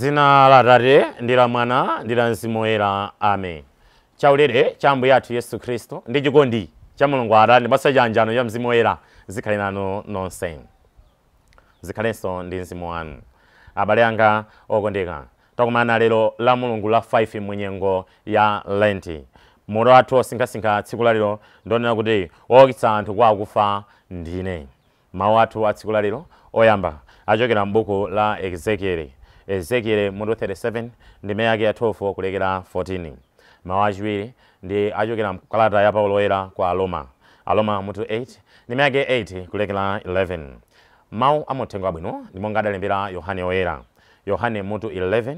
Mdzina la Atate ndi la Mwana ndi la Mzimu Woyera, amen. Chaulere cha Ambuye athu Yesu Khristu ndi chikondi cha Mulungu Atate ndiponso chiyanjano cha Mzimu Woyera zikhale nanu nonse, zikhalenso ndi mzimu wanu. Abale anga okondeka, takumana lero la Mulungu la 5 mu nyengo ya Lenti. Mutu wathu wosinkhasinkha tsiku la lero ndionena kuti woukitsa anthu kwa akufa ndine. Mawu athu a tsiku la lero oyamba achokera m'buku la Ezekieli, Ezekieli mutu 37 ndime yake ya 12 kulekera 14. Mawu achiwiri ndi achokera mkalata ya Paulo Woyera kwa Aroma, Aroma mutu 8 ndime yake 8 kulekera 11. Mawu a Uthenga Wabwino ndi monga adalembera Yohane Woyera, Yohane mutu 11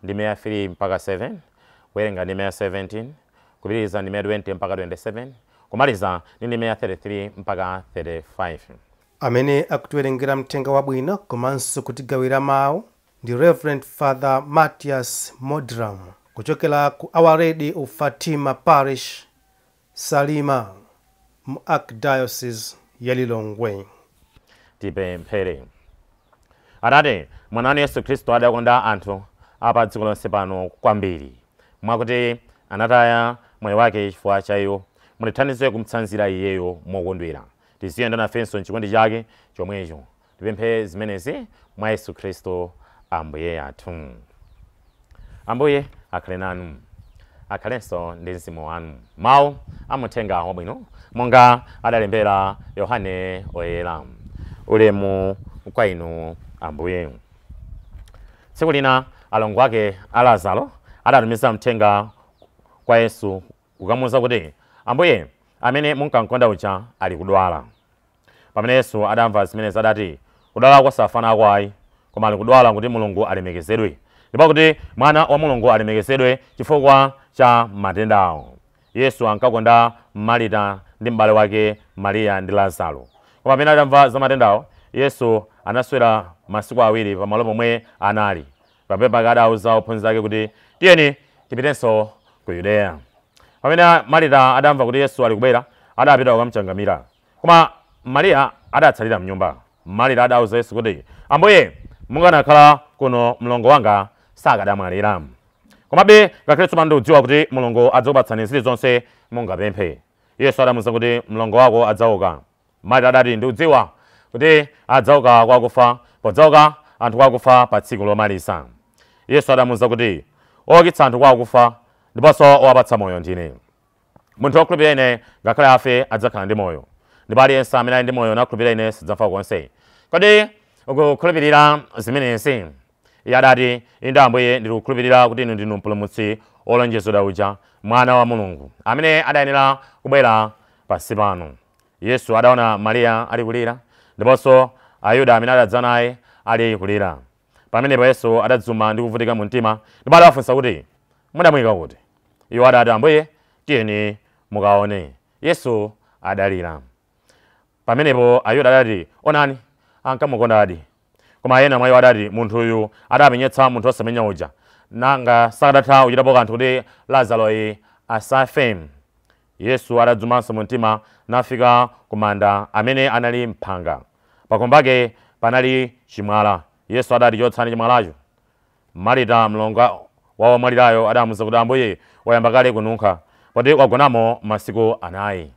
ndime ya 3 mpaka 7, kuwerenga ndime ya 17, kupitiriza ndime ya 20 mpaka 27, kumaliza ndi ndime ya 33 mpaka 35. Amene akutiwerengera Mthenga Wabwino komanso kutigawira mawu ndi Reverend Father Matthias Modram kuchokera ku Our Lady of Fatima Parish, Salima, mu Archdiocese ya Lilongwe. Tipemphere. Atate, mwana wanu Yesu Khristu adakonda anthu apa dziko lonse pano kwambiri, mwakuti anataya moyo wake chifukwa cha iwo. Mutithandize kumtsanzira iyeyo mokondwera, tiziyenda nafenso mchikondi chake chomwecho. Tipemphe zimenezi mwa Yesu Khristu Ambuye athu. Ambuye akhale nanu, akhalenso ndi mzimu wanu. Mawu a Muthenga Wabwino monga adalembera Yohane Oyera. Ulemu kwa inu Ambuye. Tsiku lina alongo ake a Lazaro adatumiza mthenga kwa Yesu kukamuwuza kuti, Ambuye, amene munkamkonda uja ali kudwala. Pamene Yesu adamva zimenezi adati, kudwala kosafa ayi, koma ali kudwala kuti Mulungu alemekezedwe, ndipo kuti Mwana wa Mulungu alemekezedwe chifukwa cha matendawo. Yesu ankakonda Marita ndi m'bale wake Mariya ndi Lazaro. Koma pamene adamva za matendawo, Yesu anaswera masiku awiri pamalo pomwe anali. Pambuyo pake adawuza ophunzira ake kuti, tiyeni tipitenso ku Yudeya. Pamene Marita adamva kuti Yesu ali kubwera, adapita kukamchangamira, koma Mariya adatsalira mnyumba. Marita adawuza Yesu kuti, Ambuye, mukanakhala kuno mlongo wanga sakadamwalira. Komabe ngakhale tsopano ndikudziwa kuti Mulungu adzakupatsani zilizonse mungapemphe. Yesu adamuwuza kuti, mlongo wako adzauka. Marita adati, ndikudziwa kuti adzauka kwa akufa, podzauka anthu kwa akufa pa tsiku lomaliza. Yesu adamuwuza kuti, woukitsa anthu kwa akufa ndiponso owapatsa moyo ndine. Munthu wokhulupirira ine ngakhale afe adzakhala ndi moyo, ndipo aliyense amene ali ndi moyo nakhulupirira ine sadzafa konse. Kodi ukukhulupirira zimenezi? Iye adati, inde Ambuye, ndikukhulupirira kuti inu ndinu Mpulumutsi wolonjezedwa uja, Mwana wa Mulungu, amene adayenera kubwera pansi pano. Yesu adaona Mariya ali kulira, ndiponso Ayuda amene adadza naye ali kulira. Pamenepo Yesu adadzuma ndi kuvutika mu mtima, ndipo adawafunsa kuti, mudamuyika kuti? Iwo adati, Ambuye, tiyeni mukaone. Yesu adalira. Pamenepo Ayuda adati, onani, ankamukondadi. Koma ena mwa iwo adati, munthuyu adapenyetsa munthu wosamenya uja, nanga sakadatha kuchitapo kanthu kuti Lazaroyi asafe? Yesu adadzumanso mu mtima nafika ku manda amene anali mphanga. Pakhomo pake panali chimwala. Yesu adati, chotsani chimwalacho. Marita mlongo wa womwalirayo adamuwuza kuti, Ambuye, wayamba kale kununkha, poti wagonamo masiku anayi.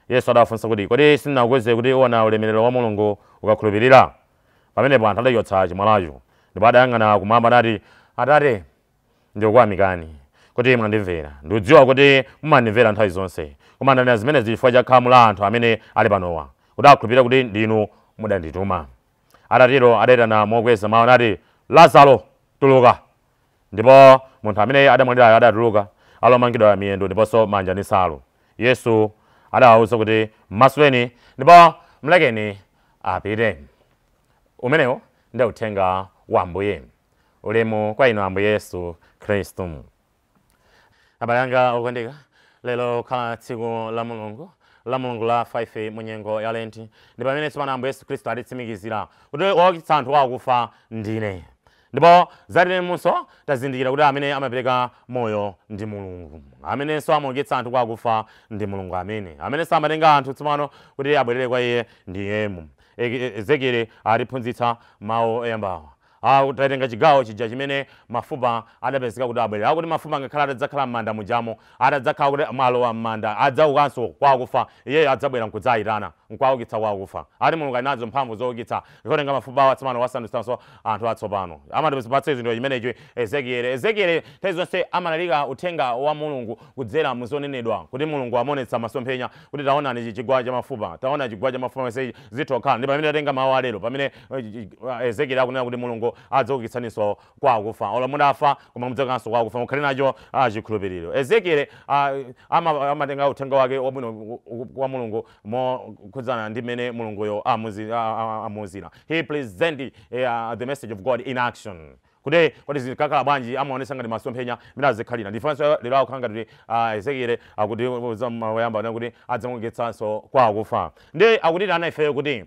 Yesu adawafunsa kuti, kodi sindinakuwuze kuti uwona ulemerero wa Mulungu ukakhulupirira? Pamenepo anthu adachotsa chimwalacho, ndipo adayang'ana kumwamba nati, Atate, ndikukuyamikani kuti mwandimvera. Ndikudziwa kuti mumandimvera nthawi zonse, koma ndanena zimenezi chifukwa cha khamu la anthu amene ali panowa, kuti akhulupirire kuti ndinu mudandituma. Atatero adayitana mokweza mawu nati, Lazaro, tuluka! Ndipo munthu amene adamwalirayo adatuluka, alomangidwa miyendo ndiponso manja ndi nsalu. Yesu adawawuza kuti, mmasuleni ndipo mlekeni apite. Umenewo ndi uthenga wa Ambuye. Ulemu kwa inu Ambuye Yesu Khristu. Abale anga okondeka, lero khala tsiku la Mulungu, la Mulungu la 5 mu nyengo ya Lenti, ndi pamene tsopano Ambuye Yesu Khristu atitsimikizira kuti woukitsa anthu akufa ndine. Ndipo zatilemunso tazindikira kuti amene amapereka moyo ndi Mulungu, amenenso amaukitsa anthu kwa akufa ndi Mulungu, amenenso amatenga anthu tsopano kuti abwerere kwa iye ndi Iye. Ezekieli atiphunzitsa mawu oyambawa. Tatenga chigawo chija chimene mafupa adapezeka kuti abwerera, akuti mafupa ngakhala atadzakhala m'manda mujamo, atadzakhala kuti malowa m'manda, adzaukanso kwa akufa, iyeyo adzabwera nkudzayitana nkuwaukitsa kwa akufa. Ati Mulungu ali nazo mphamvu zoukitsa, zotenga mafupa awo atsopano wasandutsanso anthu atsopano. Amatipatsa chinthu chimenechi Ezekiele. Ezekiele nthawi zonse amalalika uthenga wa Mulungu kudzera muzonenedwa, kuti Mulungu amaonetsa masomphenya kuti taonani chigwa cha mafupa, taona chigwa cha mafupa mese zitokhala. Ndi pamene tatenga mawu alero pamene Ezekiele akunena kuti Mulungu adzaukitsaninso kwa akufa, olo mudafa koma mudzaukanso kwa akufa, mukhale nacho chikhulupiriro. Ezekiele amatenga uthenga wake wabwino wa Mulungu mokhudzana ndi mmene Mulunguyo amuuzira. He present the message of God in action, kuti kodi zikakhala bwanji, amaonesa ngati masomphenya mmene azikhalira. Ndifanso lero akukhala ngati Ezekiele akuti wayamba kuti adzamuukitsanso kwa akufa. Ndi akuti ana ifeyo kuti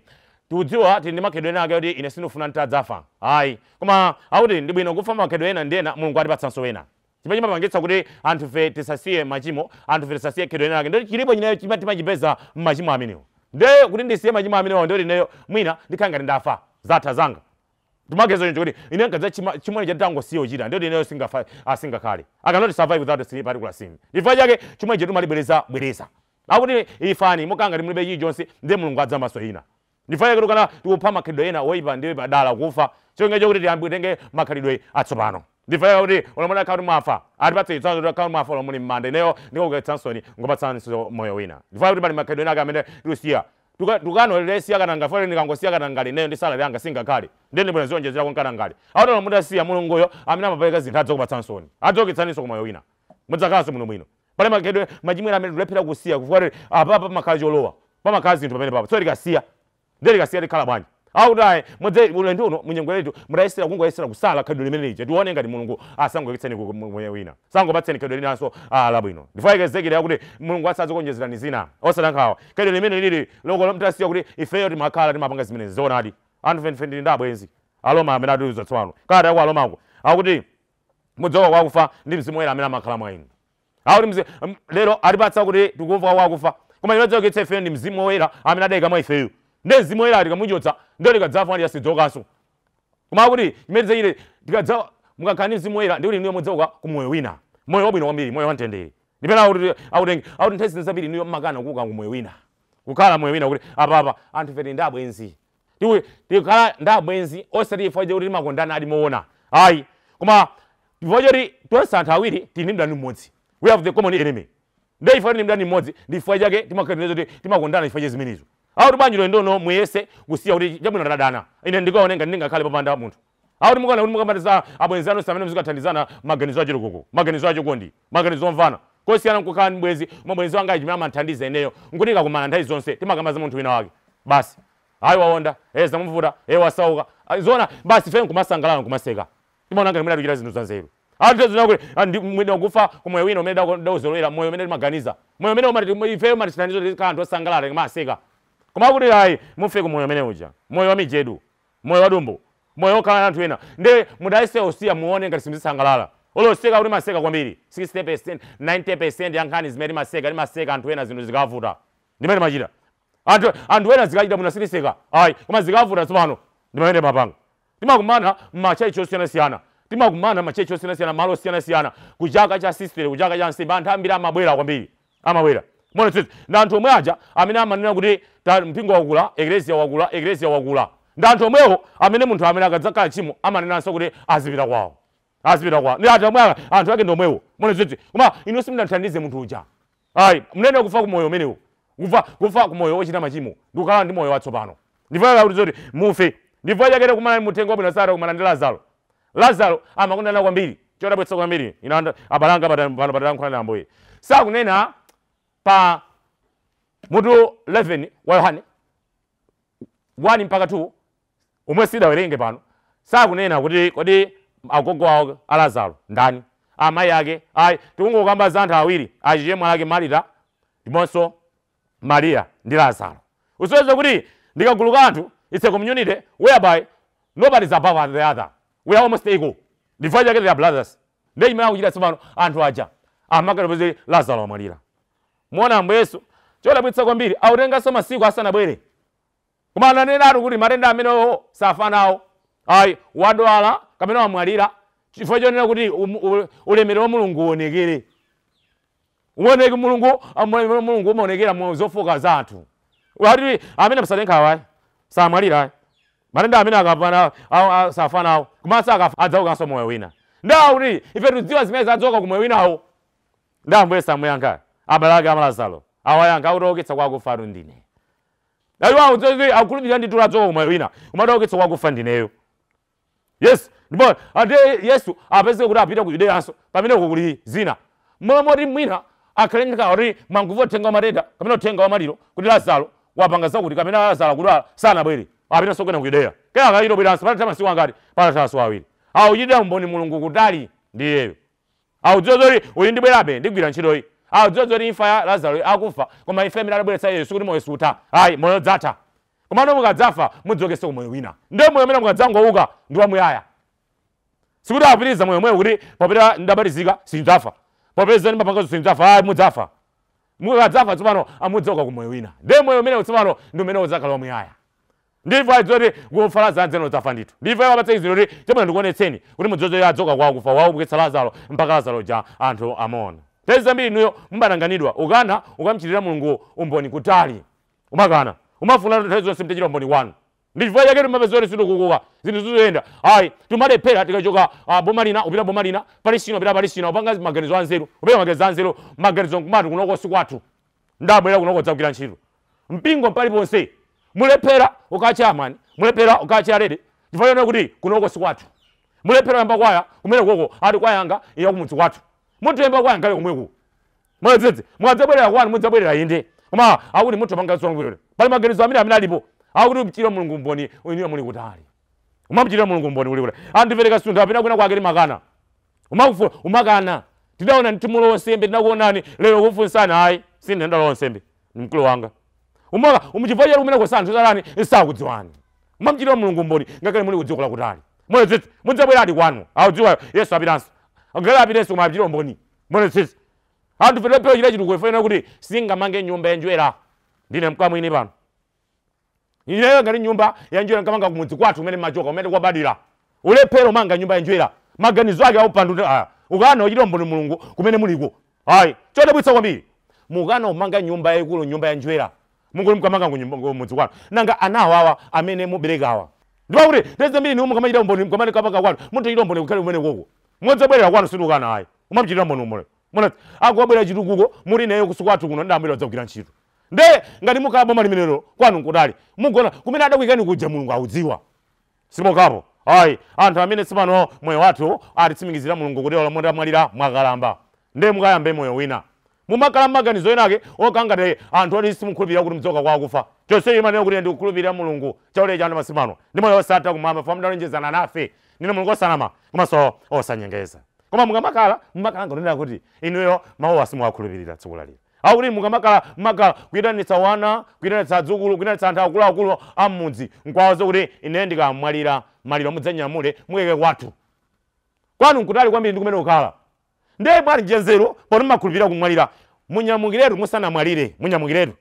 tikudziwa tili ndi makhalidwe ena ake kuti ine sindifuna ntadzafa, ayi, koma akuti ndi bwino kufa makhalidwe ena ndi ena, Mulungu atipatsanso ena. Chimene chimapangitsa kuti anthufe tisasiye machimo, anthufe tisasiye khalidwe ena ake, ndi chilipo chineyo timachipeza mmachimo amenewo. Nde kuti ndisiye machimo amenewo, ndoti ineyo mwina ndikhala ngati ndafa, zatha zanga. Timagezo choncho kuti ine nkadza chimene chatangosiya uchita, ndoti ineyo singafa, asingakhale, I cannot survive without a particular sin. Chifukwa chake chimwe chetu malibwereza bwereza. Akuti ifani mukanga ngati mulibe chilichonse, ndiye Mulungu adzamaso ina. Ndifanye kuti kana tikupha makhalidwe ena oyipa ndi padala kufa, chonga chokuti tiyambe kutenge makhalidwe atsopano. Ndifanye kuti ulamuna akhala kuti mwafa, atipatse chitsanzo kuti akhala mwafa muli m'manda, ineyo ndikuukitsansoni ngopatsanso moyo wina. Ndifanye kuti pali makhalidwe ena ake amene tikusiya, tukanolesiya kananga fole, ndikangosiya kanangale ineyo ndi salary yanga singakhale, ndiye ndibwera zionjezera kanangale. Akuti mutasiya, Mulunguyo amene amapereka zinthu adzakupatsansoni, adzaukitsaninso ku moyo wina, mudzakhalanso muno bwino. Pali makhalidwe machimwene amene tilephera kusiya kufuka kuti apapa pamakhala cholowa, pamakhala zinthu pamene papa. So tikasiya, ndiye tikasiya tikhala bwanji? Akuti ayi, mudze ulendo uno munyengo yetu mudayesera kungoyesera kusala khalidwe limene lija, tione ngati Mulungu asangokitseni ku moyo wina, sangopatseni khalidwe linanso labwino. Ndifake Ezekiele akuti Mulungu asadzakuonjezerani zina, osadankhawa khalidwe limene lili loko mtasiya, kuti ifeyo timakhala timapanga zimenezi. Zoonadi, anthu fefe ndili ndi abwenzi Aloma amene atiuza tsopano kale ako Alomako akuti mudzauka kwakufa ndi Mzimu Woyera amene amakhala mwa inu. Akuti lero atipatsa kuti tikumva kwakufa, koma chimene ifeyo ndi Mzimu Woyera amene adayika mwa ifeyo. Ndi Mzimu Woyera tikamuchotsa, ndiyo tikadzafa ndi asidzokanso. Koma akuti chimene tidzachite tikadza, mukakhala ndi Mzimu Woyera, ndikuti inuyo mudzauka ku moyo wina, moyo wabwino kwambiri, moyo wamtendere. Ndipena akuti akuti nthawi zina zambiri inuyo mmakana kuuka ku moyo wina, kukhala moyo wina, kuti apapa anthu ife tili ndi abwenzi, tikhala ndi abwenzi osati chifukwa chakuti timakondana ali moona, ayi, koma chifukwa choti tonse anthu awiri tili ndi mdani mmodzi. We have the common enemy. Ndiye chifukwa tili ndi mdani mmodzi, ndi chifukwa chake timakhala kuti timakondana chifukwa cha zimenezo. Akuti bwanji lero ndono muyese kusiya kuti chabwino tadana, ine ndikaone ngati ndingakhale popanda munthu. Akuti mukaona kuti mukamatiza abwenzi anu amene muzikathandizana maganizo achilukoko, maganizo achikondi, maganizo omvana, kosiyana nkukhala ndi bwenzi mabwenzi wanga chimene amanthandiza ineyo nkuti kakumana nthawi zonse timakamaza munthu wina wake basi, ayi waonda, zamumvuta, wasauka. Ayi, zona basi ife nkumasangalala nkumaseka, timaona ngati mwina tikuchita zinthu za nzeru. Anthu kuti mwina kufa ku moyo wina umene dawuzolowera, moyo umene timaganiza, moyo umene umati ife umatithandiza kuti tikhala anthu osangalala timaseka. Koma akuti ayi, mufe ku moyo umene uja, moyo wa mijedu, moyo wa dumbo, moyo wokhala anthu ena, ndi mudayese usiya, muone ngati simuzisangalala. Oloseka kuti maseka kwambiri, 60% 90% ya nkhani zimene timaseka, timaseka anthu ena zinthu zikavuta. Ndimene timachita anthu ena zikachita bwino sitiseka, ayi, koma zikavuta tsopano ndimene mapanga. Timakumana m'machechi osiyanasiyana, timakumana m'machechi osiyanasiyana, malo osiyanasiyana, kuchaka cha sistere, kuchaka cha nsembe, anthu ambiri amabwera kwambiri, amabwera mona tsitsi ndi anthu omwe aja amene amanena kuti mpingo wakula, eklesia wakula, eklesia wakula. Ndi anthu omwewo amene munthu amene akadzakhala tchimo amanenanso kuti azipita kwawo, azipita kwawo. Ndi anthu omwe anthu ake ndi omwewo, mona tsitsi. Koma inu simunathandize munthu uja, ayi. Mnene kufa ku moyo umenewo, kufa ku moyo wochita machimo ndi kukhala ndi moyo watsopano. Ndifuna kuti zoti mufe. Ndifuna chakere kumana muthengo wabwino sara kumana ndi Lazaro. Lazaro amakondana kwambiri, chodabwitsa kwambiri ina abalanga pano patalankhula na Ambuye sakunena pa mutu 11 wa Yohane 1 mpaka 2 omwe sidawerenge pano, sakunena kuti kodi agogo awo a Lazaro ndani, amayi ake, ayi. Tikungokamba za anthu awiri, achichemwa ake Marita ndiponso Mariya ndi Lazaro. Usoweza kuti ndikagulu ka anthu, it's a community whereby nobody is above the other, we are almost equal. Ndifukwa chake they are brothers. Ndiye chimene akuchita tsopano anthu aja amakati Lazaro amwalira, muona Ambuye Yesu chodabwitsa kwambiri autenganso masiku asanabwere, koma ananenatu kuti matenda amenewo safa nawo. Ayi wadwala kapena wamwalira chifukwa chonena kuti ulemerero wa Mulungu uonekere. Uoneke Mulungu, Mulungu umaonekera mu zofoka za anthu. Wati amene msadenkhawa samwalira matenda amene akapana safanawo komanso akafa adzaukanso moyo wina. Ndawo ife tudziwa zimene zadzoka kumoyo winawo. Ndambuye samuyankha abale ake a Lazaro awayankha akuti kwa akufa ndine. Ayiwa akukhulupirira ndithu adzoka kumoyo wina koma ataukitsa kwa akufa ndineyo. Yes, ndipo ate Yesu apezeke kuti apita ku Yudeyanso pamene uko kuli zina momoti mwina akhale kuti mwanguvu othenga wamatenda kapena othenga wamaliro kuti Lazaro wapanga zakuti kapena Lazaro kudwala sanabwere apitanso kwena ku Yudeya kenaka achita bweranso patatha masiku angati patatha masiku awiri. Auchitira umboni Mulungu kutali ndiyeyo. Audziwa zoti uyu ndibwerabe ndigwira ntchitoyi. Audziwa zoti imfa ya Lazaro akufa koma ife imene adabweretsa Yesu kuti moyo sutha. Ayi moyo udzatha. Komano mukadzafa mudzokenso ku moyo wina. Ndiye moyo umene mukadzangouka ndi wamuyaya. Sikuti apitiriza moyo mweyo kuti popeza ndabatizika sindidzafa. Popeza ndimapanga sindidzafa, ayi mudzafa. Mukadzafa tsopano amudzoka ku moyo wina. Ndiye moyo umene tsopano ndi umene udzakhala wamuyaya. Ndimva adzoti kufa Lazaro nzeno udzafa ndithu. Ndimva wapatsa izi kuti chomwe ndikuonetseni kuti mudzozo adzoka kwa akufa waukitsa Lazaro mpaka Lazaro ja anthu amaona. Nthawi zambiri inuyo mumatanganidwa ukana ukamchitira Mulungu umboni kutali. Umakana. Umafuna nthawi zonse mtachita umboni wanu. Ndi chifukwa chake timapeza kuti situkukuka zinthu ziziyenda. Ayi timalephera tikachoka boma lina upita boma lina Palestina upita Palestina upanga maganizo anzeru upita maganizo anzeru maganizo nkumati kunoko si kwathu. Ndabwera kunoko dzagwira ntchito. Mpingo paliponse mulephera ukacha amani mulephera ukacha alere chifukwa chonena kuti kunoko si kwathu. Mulephera yamba kwaya kumene koko ati kwayanga iya kumudzi kwathu. Munthu yamba kwaya ngale komweko. Mwadzedze mwadzabwerera kwanu mudzabwerera inde. Koma akuti munthu apanga zongwere. Pali maganizo amene amene alipo akuti mchitira Mulungu umboni inuyo muli kutali. Umamchitira Mulungu umboni uli kutali. Andipereka sunthu apita kwina kwake makana. Umakufu umakana. Tidaona mtimulo wonsembe tinakuonani lero kufunsana ayi sindenda lonsembe mkulu wanga. Umaka umuchifukwa chake kumene kosanthu salani sakudziwani. Umamchitira Mulungu umboni ngakhale muli kudziko lakutali. Mwadzedze mudzabweradi kwanu. Audziwa Yesu apitanso. Ngakhale apitenso koma apitira umboni. Mwadzedze. Anthu felepeyo chita chitukuko ifena kuti singamange nyumba yanjwera. Ndine mkamwini pano. Ineyo ngati nyumba yanjwera nkamanga kumudzi kwathu kumene machoka kumene kwabadira. Ulephero manga nyumba yanjwera. Maganizo ake aupandu ukana uchita umboni Mulungu kumene muliko. Ayi chodabwitsa kwambiri. Mukana umanga nyumba yayikulu nyumba yanjwera. Mungoli mkamanga kumudzi kwanu. Nanga ana awawa amene muberekawa. Ndipo kuti nthawi zambiri mukamachita umboni mukamane kapanga kwanu. Munthu achita umboni kukhale kumene koko. Mudzabwerera kwanu situkana ayi. Umamchitira umboni umene. Mwana akubwera chitukuko muli nayo kusikwathu kuno ndamwera dzagwira ntchito. Nde ngati mukhala boma limenelo kwanu nkutali mugona kumene adakuyikani kuja Mulungu audziwa. Simokapo. Ayi anthu amene tsopano moyo wathu atitsimikizira Mulungu kuti ola mutamwalira mwakalamba. Nde mukayambe moyo wina. Mumakhala maganizo enake okangati anthu oti simukhulupirira kuti mudzoka kwa akufa. Chonse imanena kuti ndikukhulupirira Mulungu chaulere chanu masimano. Ndi moyo osatha kumwamba fa mudalonjezana nafe. Ndine Mulungu osanama komanso osanyengeza. Koma mukamakhala mumakhala ngonena kuti inuyo mawu asimuwakhulupirira tsiku lalero. Akuti mukamakhala mumakhala kuyitanitsa wana, kuyitanitsa adzukulu, kuyitanitsa anthu akuluakulu am'mudzi nkwawoza kuti ine ndikamwalira maliro mudzanyamule mukeke kwathu. Kwanu nkutali kwambiri ndi kumene ukhala. Ndiye mwali njenzero pano mumakhulupirira kumwalira. Munyamukiretu musanamwalire, munyamukiretu.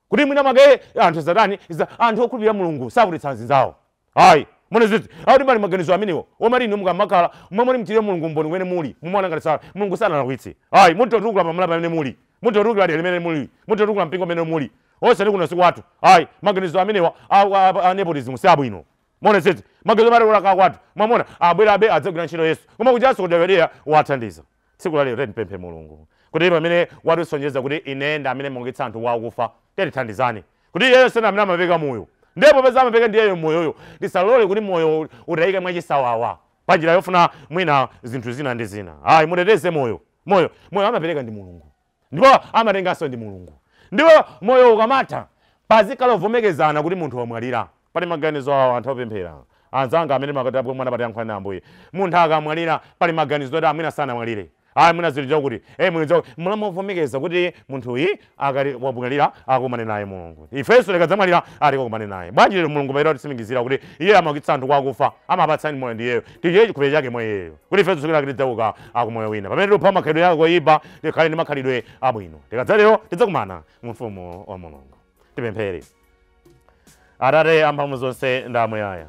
Kuti mwina mwake anthu satani, anthu okhulupirira Mulungu sakutitsa anzawo. Ayi Mwana akuti pali maganizo amenewo omati inu mukamakhala momwe mchitire Mulungu umboni kumene muli mumaona ngati sa Mulungu sanalakwitse. Ayi mutotukula pamala pamene muli. Mutotukula dera limene muli. Mutotukula mpingo umene muli. Osati kuno si kwathu. Ayi maganizo amenewa a nepotism si abwino. Muonetsetse maganizo amene alaka kwathu. Mwamona abwerabe adzagwira ntchito Yesu. Koma kujaso kudawerera wathandiza. Tsiku la lero tipemphe Mulungu. Kuti pamene watisonyeza kuti ine ndi amene muukitsa anthu wakufa tithandizane. Kuti iyeyo sena amene amapeka moyo. Ndipo popeza amapeka ndiyeyo moyoyo. Tisalole kuti moyo utayike mwachisawawa. Panjira yofuna mwina zinthu zina ndi zina. Ayi muteteze moyo. Moyo amapereka ndi Mulungu. Ndipo amatenganso ndi Mulungu. Ndipo moyo ukamatha pazikhala ovomekezana kuti munthu wamwalira. Pali maganizo awo anthu opemphera. Anzanga amene makati mwana pati yankhulani Ambuye. Munthu akamwalira pali maganizo oti amwina sanamwalire. Ayi mwina zili chakuti mwina mulamuvomekeza kuti munthu uyu akali wamwalira akumane naye Mulungu. Ifenso tikadzamwalira atikakumane naye. Bwanji lero Mulungu paita kutitsimikizira kuti iye amaukitsa anthu kwa akufa, amapatsani moyo ndiyeyo. Tichite chikhulupiriro chake mwa iyeyo. Kuti ifenso tsiku lake tidzauka akumoyo wina. Pamene tikupha makhalidwe yake oyipa, tikhale ndi makhalidwe abwino. Tikadzalero tidzakumana mu ufumu wa Mulungu. Tipemphere. Atate amphamvu zonse ndi amuyaya.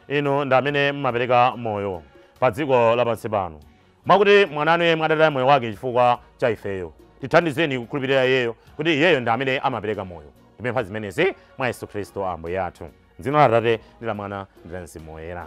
Inu ndi amene mumapereka moyo pa dziko lapansi pano, mwakuti mwana wanu yemwe adataya moyo wake chifukwa cha ifeyo, tithandizeni kukhulupirira iyeyo kuti iyeyo ndi amene amapereka moyo. Tipempha zimenezi mwa Yesu Khristu Ambuye athu. Dzina la Atate ndi la Mwana ndi la Mzimu Woyera.